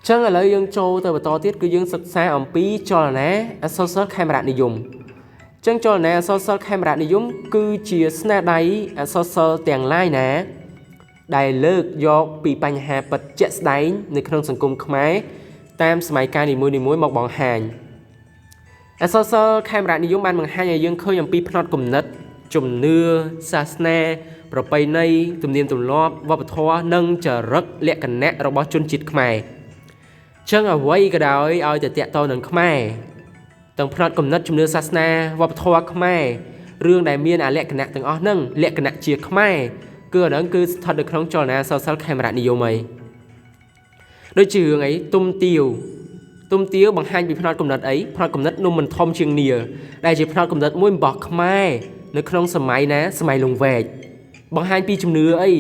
ចឹងឥឡូវយើងចូលទៅបន្តទៀតគឺយើងសិក្សាអំពីចលនាអក្សរសិល្ប៍ខេមរនិយមចឹងចលនាអក្សរសិល្ប៍ខេមរនិយមគឺជាស្នាដៃអក្សរសិល្ប៍ទាំងឡាយណាដែលលើកយកពីបញ្ហាពិតជាក់ស្ដែងនៅក្នុងសង្គមខ្មែរតាមសម័យកាលនីមួយៗមកបង្ហាញអក្សរសិល្ប៍ខេមរនិយមបានបង្ហាញឲ្យយើងឃើញអំពីផ្នត់គំនិតជំនឿសាសនាប្រពៃណីទំនៀមទម្លាប់វប្បធម៌និងចរិតលក្ខណៈរបស់ជនជាតិខ្មែរចឹងអ្វីក៏ដោយឲ្យតែតាក់ទងនឹងខ្មែរទាំងផ្នត់គំនិតជំនឿសាសនាវប្បធម៌ខ្មែររឿងដែលមានអាលក្ខណៈទាំងអស់ហ្នឹងលក្ខណៈជាខ្មែរគឺអាហ្នឹងគឺស្ថិតនៅក្នុងចលនាអក្សរសិល្ប៍ខេមរនិយមអីដូចជារឿងអីទុំទាវទុំទាវបង្ហាញពីផ្នត់គំនិតអីផ្នត់គំនិតនំមិនធំជាងនាលដែលជាផ្នត់គំនិតមួយរបស់ខ្មែរនៅក្នុងសម័យណាសម័យលង្វែកបង្ហាញពីជំនឿអី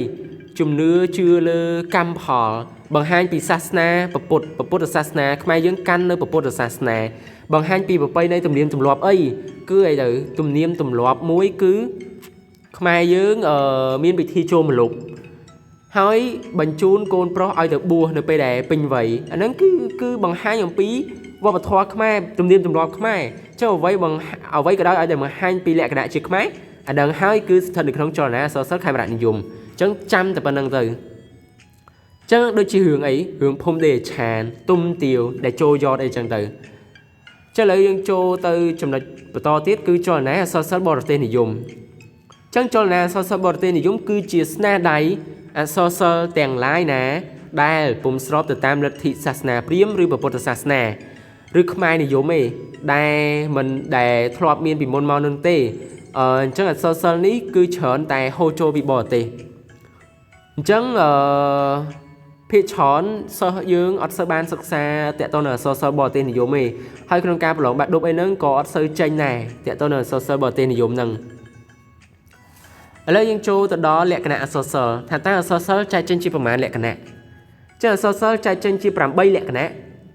ជំនឿជឿលើកម្មផលបង្ហាញពីសាសនាពុទ្ធពុទ្ធសាសនាខ្មែរយើងកាន់នៅពុទ្ធសាសនាបង្ហាញពីប្រពៃណីទំនៀមទម្លាប់អីគឺអីទៅទំនៀមទម្លាប់មួយគឺខ្មែរយើងមានពិធីចូលម្លប់ហើយបញ្ជូនកូនប្រុសឲ្យទៅបួសនៅពេលដែលពេញវ័យអាហ្នឹងគឺបង្ហាញអំពីវប្បធម៌ខ្មែរទំនៀមទម្លាប់ខ្មែរចុះអ្វីបង្អ្វីក៏ដោយឲ្យតែបង្ហាញពីលក្ខណៈជាខ្មែរអាហ្នឹងហើយគឺស្ថិតនៅក្នុងចលនាអក្សរសិល្ប៍ខេមរនិយមអញ្ចឹងចាំតែប៉ុណ្្នឹងទៅចឹងដូចជារឿងអីរឿងភូមិដេឆានទុំទាវដែលចូលយอดអីចឹងទៅចឹងឥឡូវយើងចូលទៅចំណុចបន្តទៀតគឺចលនាអក្សរសិល្ប៍បរទេសនិយមចឹងចលនាអក្សរសិល្ប៍បរទេសនិយមគឺជាស្នាដៃអក្សរសិល្ប៍ទាំងឡាយណាដែលពុំស្របទៅតាមលទ្ធិសាសនាព្រាហ្មណ៍ឬពុទ្ធសាសនាឬខ្មែរនិយមទេដែលមិនដែលធ្លាប់មានពីមុនមកនឹងទេអញ្ចឹងអក្សរសិល្ប៍នេះគឺច្រើនតែហូរចូលពីបរទេសអញ្ចឹងអឺភាគច្រើនសិស្សយើងអត់សូវបានសិក្សាតាក់ទងនឹងអក្សរសិល្ប៍បរទេសនិយមទេហើយក្នុងការប្រឡងបាក់ឌុបអីហ្នឹងក៏អត់សូវចេញដែរតាក់ទងនឹងអក្សរសិល្ប៍បរទេសនិយមហ្នឹងឥឡូវយើងចូលទៅដល់លក្ខណៈអក្សរសិល្ប៍ថាតើអក្សរសិល្ប៍ចែកចេញជាប្រមាណលក្ខណៈចឹងអក្សរសិល្ប៍ចែកចេញជា8លក្ខណៈ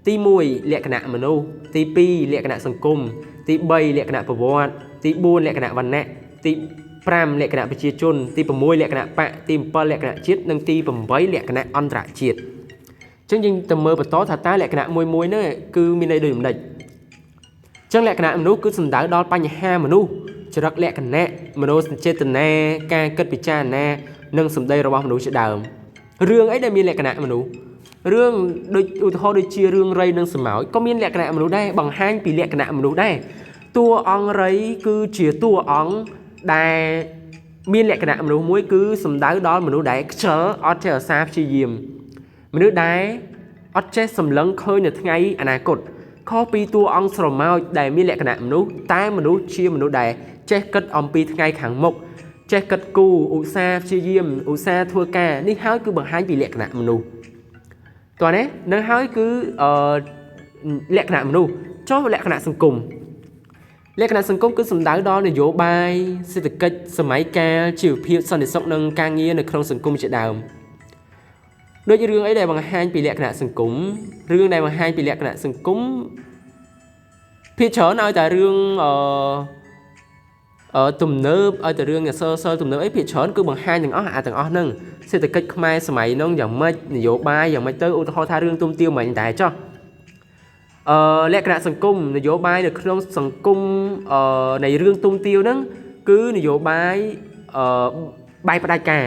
ទី1លក្ខណៈមនុស្សទី2លក្ខណៈសង្គមទី3លក្ខណៈប្រវត្តិទី4លក្ខណៈវណ្ណៈទី5លក្ខណៈប្រជាជនទី6លក្ខណៈបកទី7លក្ខណៈជាតិនិងទី8លក្ខណៈអន្តរជាតិអញ្ចឹងយើងទៅមើលបន្តថាតើលក្ខណៈមួយមួយហ្នឹងគឺមានន័យដូចម្ដេចអញ្ចឹងលក្ខណៈមនុស្សគឺសំដៅដល់បញ្ហាមនុស្សចរិតលក្ខណៈមនោសញ្ចេតនាការគិតពិចារណានិងសម្ដីរបស់មនុស្សជាដើមរឿងអីដែលមានលក្ខណៈមនុស្សរឿងដូចឧទាហរណ៍ដូចជារឿងរៃនិងសម្ោចក៏មានលក្ខណៈមនុស្សដែរបង្ហាញពីលក្ខណៈមនុស្សដែរតួអង្គរៃគឺជាតួអង្គដែលមានលក្ខណៈមនុស្សមួយគឺសំដៅដល់មនុស្សដែលខ្ជិលអត់ចេះឧស្សាហ៍ព្យាយាមមនុស្សដែលអត់ចេះសម្លឹងឃើញនៅថ្ងៃអនាគតខុសពីតួអង្គស្រមោចដែលមានលក្ខណៈមនុស្សតែមនុស្សជាមនុស្សដែលចេះគិតអំពីថ្ងៃខាងមុខចេះគិតគូរឧស្សាហ៍ព្យាយាមឧស្សាហ៍ធ្វើការនេះហើយគឺបង្ហាញពីលក្ខណៈមនុស្សតោះនេះនឹងហើយគឺអឺលក្ខណៈមនុស្សចុះលក្ខណៈសង្គមលក្ខណៈសង្គមគឺសំដៅដល់នយោបាយសេដ្ឋកិច្ចសម័យកាលជីវភាពសន្តិសុខនិងការងារនៅក្នុងសង្គមជាដើមដូចរឿងអីដែលបង្ហាញពីលក្ខណៈសង្គមរឿងដែលបង្ហាញពីលក្ខណៈសង្គមភាគច្រើនឲ្យតែរឿងអឺទំនើបឲ្យតែរឿងអក្សរសិល្ប៍ទំនើបអីភាគច្រើនគឺបង្ហាញទាំងអស់អាទាំងអស់ហ្នឹងសេដ្ឋកិច្ចខ្មែរសម័យហ្នឹងយ៉ាងម៉េចនយោបាយយ៉ាងម៉េចទៅឧទាហរណ៍ថារឿងទុំទាវមិញតែចុះលក្ខណៈសង្គមនយោបាយនៅក្នុងសង្គមនៃរឿងទុំទាវហ្នឹងគឺនយោបាយបែបផ្ដាច់ការ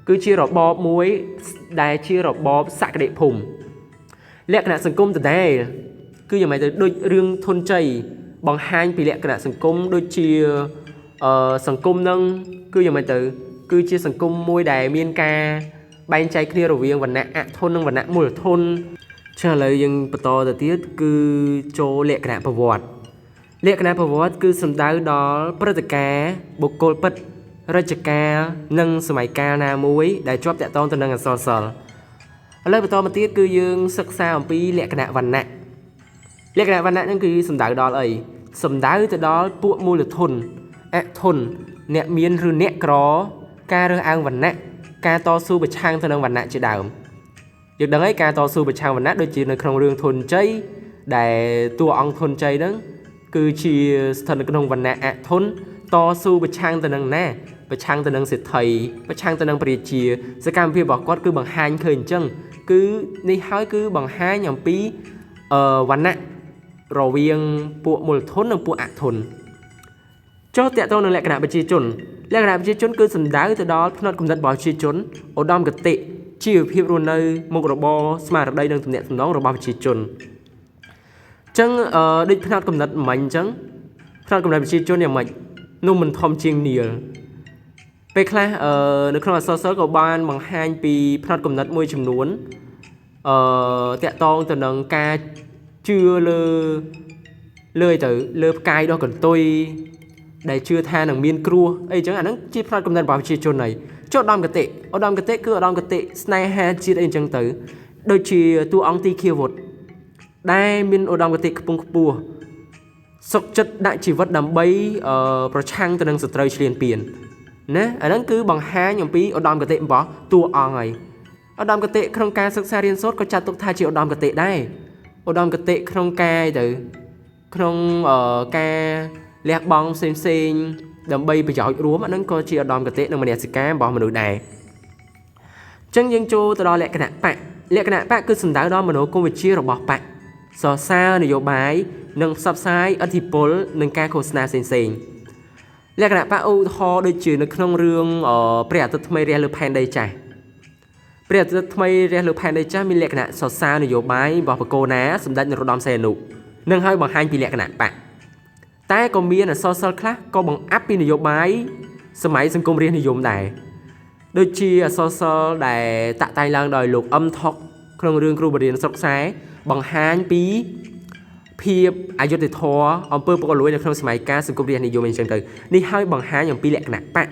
គឺជារបបមួយដែលជារបបសក្តិភូមិលក្ខណៈសង្គមដដែលគឺយ៉ាងម៉េចទៅដូចរឿងធនជ័យបង្ហាញពីលក្ខណៈសង្គមដូចជាសង្គមនឹងគឺយ៉ាងម៉េចទៅគឺជាសង្គមមួយដែលមានការបែងចែកគ្នារវាងវណ្ណៈអធននិងវណ្ណៈមូលធនចាឥឡូវយើងបន្តទៅទៀតគឺចូលលក្ខណៈប្រវត្តិលក្ខណៈប្រវត្តិគឺសំដៅដល់ព្រឹត្តិការណ៍បុគ្គលពិតរជ្ជកាលនិងសម័យកាលណាមួយដែលជាប់តាក់ទងទៅនឹងអក្សរសិល្ប៍ឥឡូវបន្តមកទៀតគឺយើងសិក្សាអំពីលក្ខណៈវណ្ណៈលក្ខណៈវណ្ណៈហ្នឹងគឺសំដៅដល់អីសំដៅទៅដល់ពួកមូលធនអធនអ្នកមានឬអ្នកក្រការរើសអើងវណ្ណៈការតស៊ូប្រឆាំងទៅនឹងវណ្ណៈជាដើមយើងដឹងហើយការតស៊ូប្រឆាំងវណ្ណៈដូចជានៅក្នុងរឿងធនជ័យដែលតួអង្គធនជ័យហ្នឹងគឺជាស្ថិតនៅក្នុងវណ្ណៈអធនតស៊ូប្រឆាំងទៅនឹងណាប្រឆាំងទៅនឹងសេដ្ឋីប្រឆាំងទៅនឹងប្រជាសកម្មភាពរបស់គាត់គឺបង្ហាញឃើញអញ្ចឹង គឺនេះហើយគឺបង្ហាញអំពីអឺវណ្ណៈរវាងពួកមូលធននិងពួកអធនចុះតកតងនឹងលក្ខណៈប្រជាជនលក្ខណៈប្រជាជនគឺសំដៅទៅដល់ផ្នត់គំនិតរបស់ប្រជាជនឧត្តមគតិជីវភាពរស់នៅមុខរបរស្មារតីនិងទំនាក់ទំនងរបស់ប្រជាជនចឹងអឺដូចផ្នត់គំនិតមិញអញ្ចឹងផ្នត់គំនិតប្រជាជនយ៉ាងម៉េចនោះមិនធំជាងនាលពេលខ្លះអឺនៅក្នុងអក្សរសិល្ប៍ក៏បានបង្ហាញពីផ្នត់គំនិតមួយចំនួនអឺតាក់តងទៅនឹងការជឿលើលើអីទៅលើផ្កាយដោះកន្ទុយដែលជឿថានឹងមានគ្រោះអីចឹងអាហ្នឹងជាផ្នត់គំនិតរបស់ប្រជាជនហើយចុះឧត្តមគតិឧត្តមគតិគឺឧត្តមគតិស្នេហាជាតិអីចឹងទៅដូចជាតួអង្គទីគាវុធដែលមានឧត្តមគតិខ្ពង់ខ្ពស់សុខចិត្តដាក់ជីវិតដើម្បីប្រឆាំងទៅនឹងសត្រូវឈ្លានពានណាអាហ្នឹងគឺបង្ហាញអំពីឧត្តមគតិរបស់តួអង្គហើយឧត្តមគតិក្នុងការសិក្សារៀនសូត្រក៏ចាត់ទុកថាជាឧត្តមគតិដែរឧត្តមគតិក្នុងការទៅក្នុងការលះបង់ផ្សេងផ្សេងដើម្បីប្រយោជន៍រួមអាហ្នឹងក៏ជាឧត្តមគតិនិងមនសិការរបស់មនុស្សដែរអញ្ចឹងយើងចូលទៅដល់លក្ខណៈបកលក្ខណៈបកគឺសំដៅដល់មនោគមវិជ្ជារបស់បកសរសើរនយោបាយនិងផ្សព្វផ្សាយឥទ្ធិពលនិងការឃោសនាផ្សេងផ្សេងលក្ខណៈបកឧទាហរណ៍ដូចជានៅក្នុងរឿងព្រះអាទិត្យថ្មីរះលើផែនដីចាស់ព្រះអាទិត្យថ្មីរះលើផែនដីចាស់មានលក្ខណៈសរសើរនយោបាយរបស់បកគោណាសម្ដេចនរោត្តមសីហនុនឹងឲ្យបង្ហាញពីលក្ខណៈបកតែក៏មានអក្សរសិល្ប៍ខ្លះក៏បង្អាប់ពីនយោបាយសម័យសង្គមរាស្ត្រនិយមដែរដូចជាអក្សរសិល្ប៍ដែលតាក់តែងឡើងដោយលោកអឹមថុកក្នុងរឿងគ្រូបរិញ្ញាស្រុកខ្សែបង្ហាញពីភាពអយុត្តិធម៌អំពើពុករលួយនៅក្នុងសម័យកាលសង្គមរាស្ត្រនិយមអីចឹងទៅនេះហើយបង្ហាញអំពីលក្ខណៈបក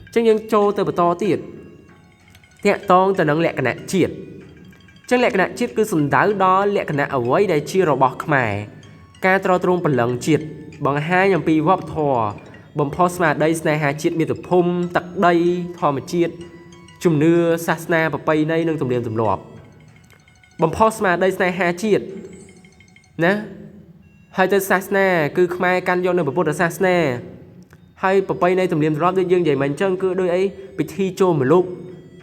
អញ្ចឹងយើងចូលទៅបន្តទៀតតាក់តងទៅនឹងលក្ខណៈជាតិអញ្ចឹងលក្ខណៈជាតិគឺសំដៅដល់លក្ខណៈអ្វីដែលជារបស់ខ្មែរការទ្រទ្រង់ព្រលឹងជាតិបង្ហាញអំពីវប្បធម៌បំផុសស្មារតីស្នេហាជាតិមាតុភូមិទឹកដីធម្មជាតិជំនឿសាសនាប្រពៃណីនិងទំនៀមទម្លាប់បំផុសស្មារតីស្នេហាជាតិណាហើយទៅសាសនាគឺខ្មែរកាន់យកនៅពុទ្ធសាសនាហើយប្រពៃណីទំនៀមទម្លាប់ដូចយើងនិយាយមកអញ្ចឹងគឺដូចអីពិធីចូលម្លប់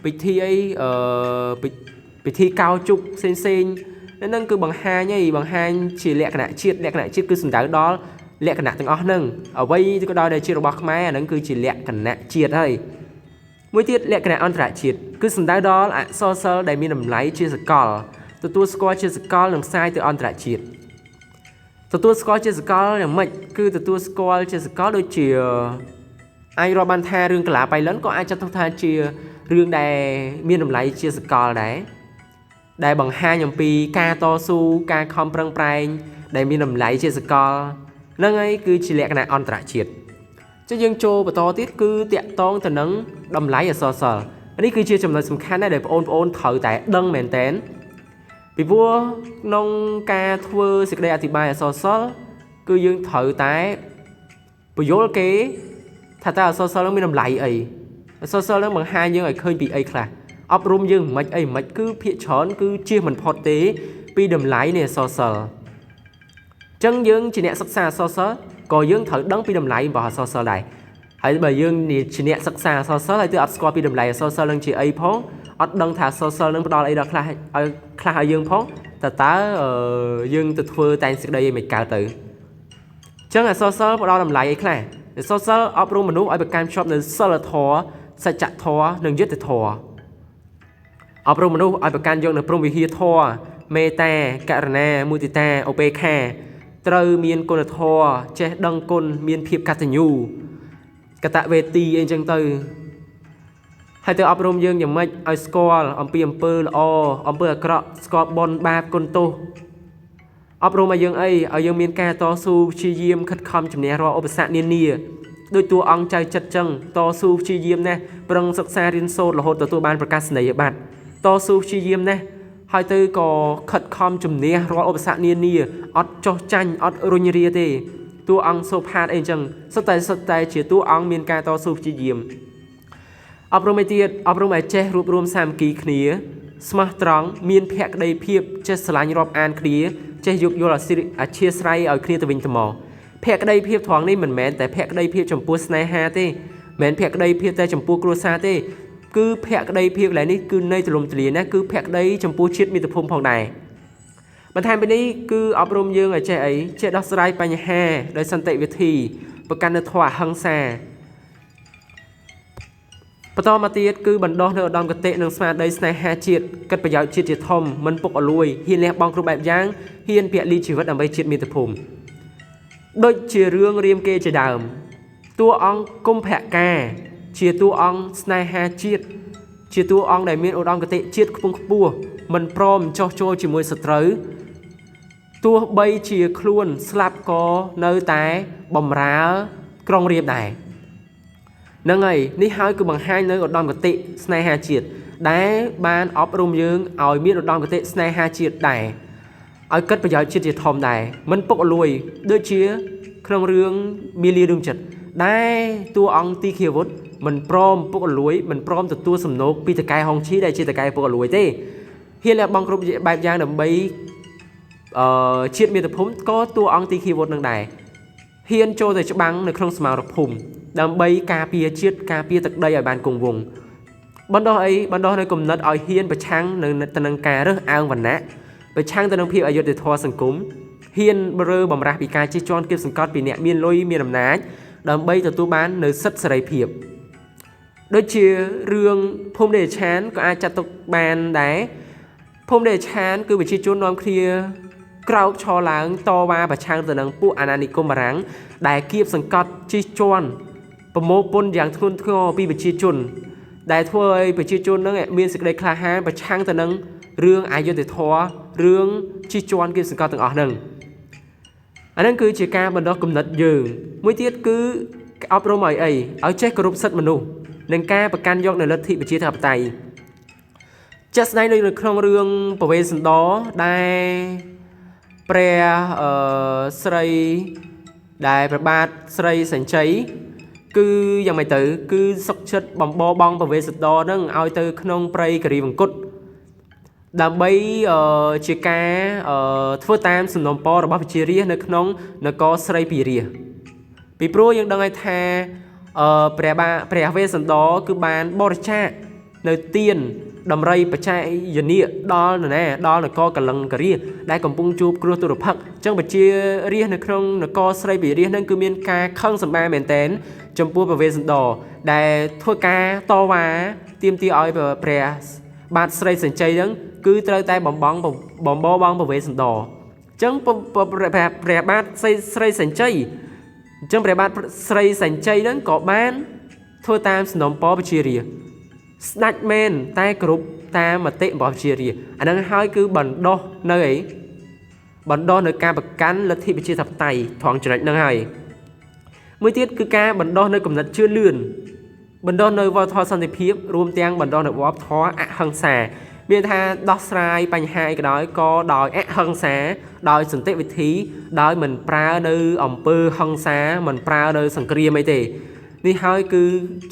ពិធីអីអឺពិធីកោជុកផ្សេងផ្សេងហ្នឹងគឺបង្ហាញអីបង្ហាញជាលក្ខណៈជាតិលក្ខណៈជាតិគឺសំដៅដល់លក្ខណៈទាំងអស់ហ្នឹងអ្វីក៏ដោយដែលជារបស់ខ្មែរអាហ្នឹងគឺជាលក្ខណៈជាតិហើយមួយទៀតលក្ខណៈអន្តរជាតិគឺសំដៅដល់អក្សរសិល្ប៍ដែលមានតម្លៃជាសកលទទួលស្គាល់ជាសកលនិងផ្សាយទៅអន្តរជាតិទទួលស្គាល់ជាសកលយ៉ាងម៉េចគឺទទួលស្គាល់ជាសកលដូចជាអាចរាប់បានថារឿងកាឡាបៃលិនក៏អាចចាត់ទុកថាជារឿងដែលមានតម្លៃជាសកលដែរដែលបង្ហាញអំពីការតស៊ូការខំប្រឹងប្រែងដែលមានតម្លៃជាសកលហ្នឹងហើយគឺជាលក្ខណៈអន្តរជាតិចុះយើងចូលបន្តទៀតគឺតាក់តងទៅនឹងតម្លៃអក្សរសិល្ប៍នេះគឺជាចំណុចសំខាន់ដែរដែលបងប្អូនត្រូវតែដឹងមែនតែនពីព្រោះក្នុងការធ្វើសេចក្តីអធិប្បាយអក្សរសិល្ប៍គឺយើងត្រូវតែពយល់គេថាតើអក្សរសិល្ប៍នឹងមានតម្លៃអីអក្សរសិល្ប៍នឹងបង្ហាញយើងឲ្យឃើញពីអីខ្លះអប់រំយើងមិនអីមិនគឺភាកច្រើនគឺជៀសមិនផុតទេពីតម្លៃនៃអក្សរសិល្ប៍ចឹងយើងជាអ្នកសិក្សាអក្សរសិល្ប៍ក៏យើងត្រូវដឹងពីតម្លៃរបស់អក្សរសិល្ប៍ដែរហើយបើយើងជាអ្នកសិក្សាអក្សរសិល្ប៍ហើយទើបអត់ស្គាល់ពីតម្លៃអក្សរសិល្ប៍នឹងជាអីផងអត់ដឹងថាអក្សរសិល្ប៍នឹងផ្ដល់អីដល់ខ្លះឲ្យខ្លះឲ្យយើងផងតើតើយើងទៅធ្វើតែងសេចក្តីអីមិនកើតទៅចឹងអក្សរសិល្ប៍ផ្ដល់តម្លៃអីខ្លះអក្សរសិល្ប៍អប់រំមនុស្សឲ្យប្រកាន់ខ្ជាប់នូវសីលធម៌សច្ចធម៌និងយុត្តិធម៌អប់រំមនុស្សឲ្យប្រកាន់យកនូវព្រហ្មវិហារធម៌មេត្តាករុណាមុទិតាឧបេក្ខាត្រូវមានគុណធម៌ចេះដឹងគុណមានភាពកតញ្ញូកតវេទីអីចឹងទៅហើយទៅអប់រំយើងយ៉ាងម៉េចឲ្យស្គាល់អំពីអំពើល្អអំពើអាក្រក់ស្គាល់បុណ្យបាបគុណទោសអប់រំឲ្យយើងអីឲ្យយើងមានការតស៊ូព្យាយាមខិតខំជំនះរាល់ឧបសគ្គនានាដោយតួអង្គចៅចិត្តចឹងតស៊ូព្យាយាមណាស់ប្រឹងសិក្សារៀនសូត្ររហូតទទួលបានប្រកាសនីយបត្រតស៊ូព្យាយាមណាស់ហើយទៅក៏ខិតខំជំនះរាល់ឧបសគ្គនានាអត់ចោះចាញ់អត់រុញរាទេតួអង្គសូផាតអីចឹងសុទ្ធតែជាតួអង្គមានការតស៊ូព្យាយាមអប់រំឯទៀតអប់រំឲ្យចេះរួបរวมសាមគ្គីគ្នាស្មោះត្រង់មានភក្តីភាពចេះស្រឡាញ់រាប់អានគ្នាចេះយោគយល់អធ្យាស្រ័យឲ្យគ្នាទៅវិញទៅមកភក្តីភាពត្រង់នេះមិនមែនតែភក្តីភាពចំពោះស្នេហាទេមិនមែនភក្តីភាពតែចំពោះគ្រួសារទេ គឺភក្តីភាពកន្លែងនេះគឺនៃទូលំទូលាយណាគឺភក្តីចំពោះជាតិមាតុភូមិផងដែរបន្ថែមពីនេះគឺអប់រំយើងឲ្យចេះអីចេះដោះស្រាយបញ្ហាដោយសន្តិវិធីប្រកាន់នៅធម៌អហិង្សាបន្តមកទៀតគឺបណ្ដោះនៅឧត្តមគតិនិងស្មារតីស្នេហាជាតិគិតប្រយោជន៍ជាតិជាធំមិនពុករលួយហ៊ានលះបង់គ្រប់បែបយ៉ាងហ៊ានពលីជីវិតដើម្បីជាតិមាតុភូមិដូចជារឿងរាមកេរ្តិ៍ជាដើមតួអង្គកុម្ភកាជាតួអង្គស្នេហាជាតិជាតួអង្គដែលមានឧត្តមគតិជាតិខ្ពង់ខ្ពស់មិនព្រមចោះចូលជាមួយសត្រូវទោះបីជាខ្លួនស្លាប់ក៏នៅតែបំរើក្រុងរាពណ៍ដែរហ្នឹងហើយនេះហើយគឺបង្ហាញនៅឧត្តមគតិស្នេហាជាតិដែលបានអប់រំយើងឲ្យមានឧត្តមគតិស្នេហាជាតិដែរឲ្យគិតប្រយោជន៍ជាតិជាធំដែរមិនពុករលួយដូចជាក្នុងរឿងមាលារឿងចិត្តដែលតួអង្គទីឃាវុធមិនព្រមពុករលួយមិនព្រមទទួលសំណូកពីតកែហុងឈីដែលជាតកែពុករលួយទេហ៊ានលះបង់គ្រប់បែបយ៉ាងដើម្បីជាតិមាតុភូមិក៏តួអង្គទីឃាវុធនឹងដែរហ៊ានចូលទៅច្បាំងនៅក្នុងសមរភូមិដើម្បីការពារជាតិការពារទឹកដីឲ្យបានគង់វង្សបណ្ដោះអីបណ្ដោះនៅគំនិតឲ្យហ៊ានប្រឆាំងនៅទៅនឹងការរើសអើងវណ្ណៈប្រឆាំងទៅនឹងភាពអយុត្តិធម៌សង្គមហ៊ានរើបំរាស់ពីការជិះជាន់គៀបសង្កត់ពីអ្នកមានលុយមានអំណាចដើម្បីទទួលបាននៅសិទ្ធិសេរីភាពដូចជារឿងភូមិដេឆានក៏អាចចាត់ទុកបានដែរភូមិដេឆានគឺប្រជាជននាំគ្នាក្រោកឈរឡើងតវ៉ាប្រឆាំងទៅនឹងពួកអាណានិគមបារាំងដែលគៀបសង្កត់ជិះជាន់ប្រមូលពន្ធយ៉ាងធ្ងន់ធ្ងរពីប្រជាជនដែលធ្វើឲ្យប្រជាជននឹងមានសេចក្តីក្លាហានប្រឆាំងទៅនឹងរឿងអយុត្តិធម៌រឿងជិះជាន់គៀបសង្កត់ទាំងអស់ហ្នឹងអាហ្នឹងគឺជាការបណ្ដុះគំនិតយើងមួយទៀតគឺអប់រំឲ្យអីឲ្យចេះគោរពសិទ្ធិមនុស្សនិងការប្រកាន់យកនៅលទ្ធិប្រជាធិបតេយ្យជាក់ស្ដែងដូចនៅក្នុងរឿងពវេសន្តរដែលព្រះស្រីដែលព្រះបាទស្រីសញ្ជ័យគឺយ៉ាងម៉េចទៅគឺសុកចិត្តបំបបងពវេសន្តរនឹងឲ្យទៅក្នុងព្រៃគិរីវង្គតដើម្បីជាការធ្វើតាមសំណូមពររបស់ប្រជារាស្ត្រនៅក្នុងនគរស្រីពីរាជពីព្រោះយើងដឹងហើយថាព្រះវេស្សន្តរគឺបានបរិច្ចាគនៅទានដំរីបច្ច័យនាគដល់នរណាដល់នគរកលិង្ករាជដែលកំពុងជួបគ្រោះទុរភិក្សអញ្ចឹងប្រជារាស្ត្រនៅក្នុងនគរស្រីពីរាជនឹងគឺមានការខឹងសម្បារមែនទែនចំពោះព្រះវេស្សន្តរដែលធ្វើការតវ៉ាទាមទារឲ្យព្រះបាទស្រីសញ្ជ័យហ្នឹងគឺត្រូវតែបំបងបំបបងព្រះវេស្សន្តរអញ្ចឹងព្រះបាទស្រីសញ្ជ័យអញ្ចឹងព្រះបាទស្រីសញ្ជ័យហ្នឹងក៏បានធ្វើតាមសំណូមពរប្រជារាស្ត្រស្ដេចមែនតែគ្រប់តាមមតិរបស់ប្រជារាស្ត្រអាហ្នឹងហើយគឺបណ្ដោះនៅអីបណ្ដោះនៅការប្រកាន់លទ្ធិប្រជាធិបតេយ្យត្រង់ចំណុចហ្នឹងហើយមួយទៀតគឺការបណ្ដោះនៅគំនិតជឿនលឿនបណ្ដោះនៅវប្បធម៌សន្តិភាពរួមទាំងបណ្ដោះនៅវប្បធម៌អហិង្សាមានថាដោះស្រាយបញ្ហាអីក៏ដោយក៏ដោយអហិង្សាដោយសន្តិវិធីដោយមិនប្រើនៅអំពើហិង្សាមិនប្រើនៅសង្គ្រាមអីទេនេះហើយគឺ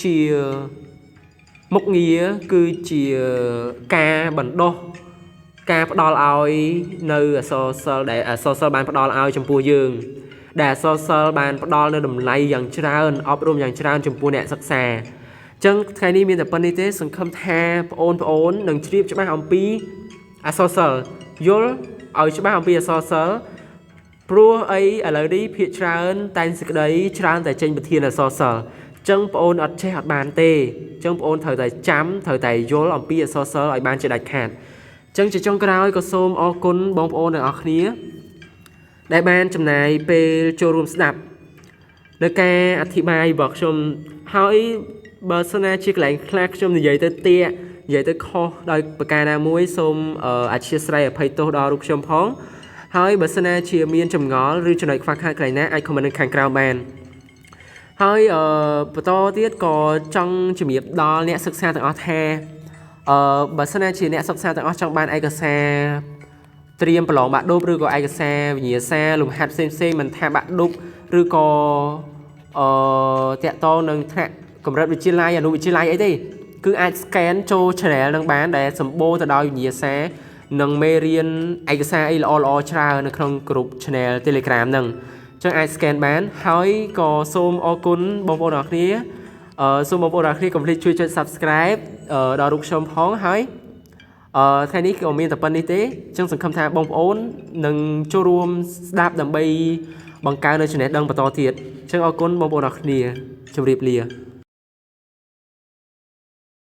ជាមុខងារគឺជាការបណ្ដោះការផ្ដល់ឲ្យនៅអក្សរសិល្ប៍ដែលអក្សរសិល្ប៍បានផ្ដល់ឲ្យចំពោះយើងដែលអក្សរសិល្ប៍បានផ្ដល់នៅតម្លៃយ៉ាងច្រើនអប់រំយ៉ាងច្រើនចំពោះអ្នកសិក្សាអញ្ចឹងថ្ងៃនេះមានតែប៉ុណ្្នេះទេសង្ឃឹមថាបងប្អូននឹងជ្រាបច្បាស់អំពីអក្សរសិល្ប៍យល់ឲ្យច្បាស់អំពីអក្សរសិល្ប៍ព្រោះអីឥឡូវនេះភាគច្រើនតែងសេចក្តីច្រើនតែចេញប្រធានអក្សរសិល្ប៍អញ្ចឹងបងអូនអត់ចេះអត់បានទេអញ្ចឹងបងអូនត្រូវតែចាំត្រូវតែយល់អំពីអក្សរសិល្ប៍ឲ្យបានជាដាច់ខាតអញ្ចឹងជាចុងក្រោយក៏សូមអរគុណបងប្អូនទាំងអស់គ្នាដែលបានចំណាយពេលចូលរួមស្ដាប់នៅការអធិប្បាយរបស់ខ្ញុំហើយបើសិនណាជាកន្លែងខ្លះខ្ញុំនិយាយទៅទៀកនិយាយទៅខុសដោយប្រការណាមួយសូមអធ្យាស្រ័យអភ័យទោសដល់រូបខ្ញុំផងហើយបើសិនណាជាមានចម្ងល់ឬចំណុចខ្វះខាតកន្លែងណាអាច comment នៅខាងក្រោមបានហើយបន្តទៀតក៏ចង់ជំរាបដល់អ្នកសិក្សាទាំងអស់ថាបើសិនណាជាអ្នកសិក្សាទាំងអស់ចង់បានឯកសារត្រៀមប្រឡងបាក់ឌុបឬក៏ឯកសារវិញ្ញាសាលំហាត់ផ្សេងៗមិនថាបាក់ឌុបឬក៏តាក់ទងនឹងថ្នាក់កម្រិតវិទ្យាល័យអនុវិទ្យាល័យអីទេគឺអាច scan ចូល channel នឹងបានដែលសម្បូរទៅដោយវិញ្ញាសានិងមេរៀនឯកសារអីល្អៗច្រើននៅក្នុងក្រុម channel Telegram ហ្នឹងអញ្ចឹងអាច scan បានហើយក៏សូមអរគុណបងប្អូនទាំងអស់គ្នាសូមបងប្អូនទាំងអស់គ្នាកុំភ្លេចជួយចុច Subscribe ដល់រូបខ្ញុំផងហើយអឺថ្ងៃនេះក៏មានតែប៉ុណ្្នេះទេអញ្ចឹងសង្ឃឹមថាបងប្អូននឹងចូលរួមស្ដាប់ដើម្បីបង្កើននៅចំណេះដឹងបន្តទៀតអញ្ចឹងអរគុណបងប្អូនអរគ្នាជម្រាបលា។